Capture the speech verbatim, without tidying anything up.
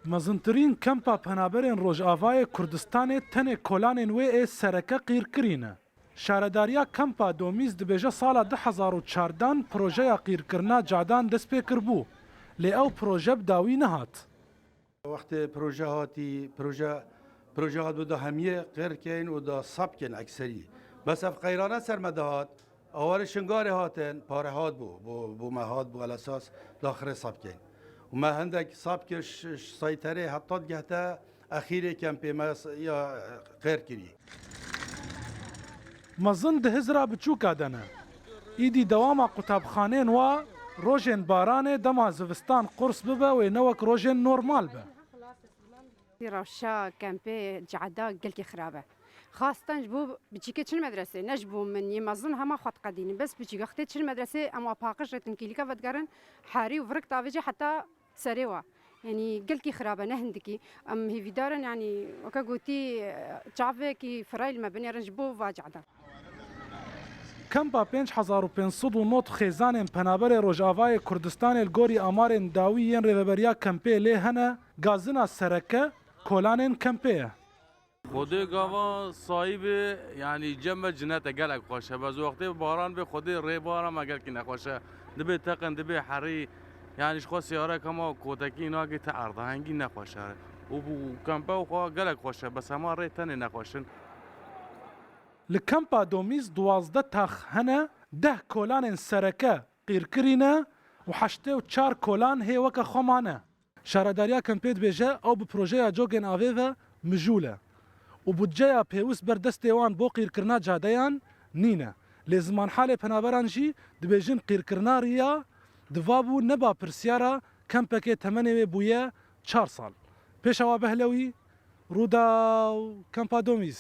Mezintirîn kempa penaberên Rojavayê Kurdistanê tenê kolanên wê ê sereke qîrkirî ne. Şaredariya kempa Domîz dibêje sala du hezar û çardan projeya qîrkirina cadan dest pê kiribû, lê ew proje bi dawî nehat. Wextê proje hatî, proje, proje hatibû da hemiyê qêr keyin û da sap keyin ekserî. Bes ev qeyrane ser me dihat, awarê Şingarê hatin, pare hatibû, bo, bo me hatibû elesas daxirê sap keyin. Û me hindek sap kir, ş-, ş-, seyterê heta digehte exîrê kempê me s-, ya qêr kirî. Mezin di hizra biçûka de ne. Îdî dewama qutabxanên wa rojên baranê dema zivistan qurs bibe wê ne wek rojên normal be. Rewşa kempê cada gelkî xirab e. Xastan ji bo biçîkê çin medresê, ne ji bo min yê mezin hema xwe diqedînin. Bes biçîk wextê çin medresê em wa paqij rêtin kîlîka vedigerin, herî û virik davêje heta serê wa. Yanî gelkî xirab e, ne hindikî. Em hêvîdar in, yanî weke gotî, çavekî firayî li me binêrin ji bo va cada. Kempa pênc hezar û pênc sed û nod xêzanên penaberê Rojavayê Kurdistanê li gorî amarên dawî yên rêveberiya kempê lê hene, gazina sereke kolanên kempê ye. Xwedê gava sahîbê, yanî cem ve cinet e, gelek xweş e. Bes wextê baran bê Xwedê rê bara me gelkî nexweş e. Dibê teqin, dibê herî, yanî ji xwe seyarek hema kotekî nagê te erdahengî nexweş e. Û bu kempe xwe gelek xweş e, bes hema rê tenê nexweş in. Li kempa Domîz duwazdeh tax hene, deh kolanên sereke qîrkirî ne û heştê û çar kolan hê weke xwe mane. Şaredariya kempê dibêje ew bi projeya cokên avê ve mijûl e û budceya pêwist ber destê wan bo qîrkirina cadeyan nîne. Lê zimanhalê penaberan jî dibêjin qîrkirina riya di va bû neba pirsyara kempekê temenê wê bûye çar sal. Pêşewa Behlewî, Rûdaw, Kempa Domîz.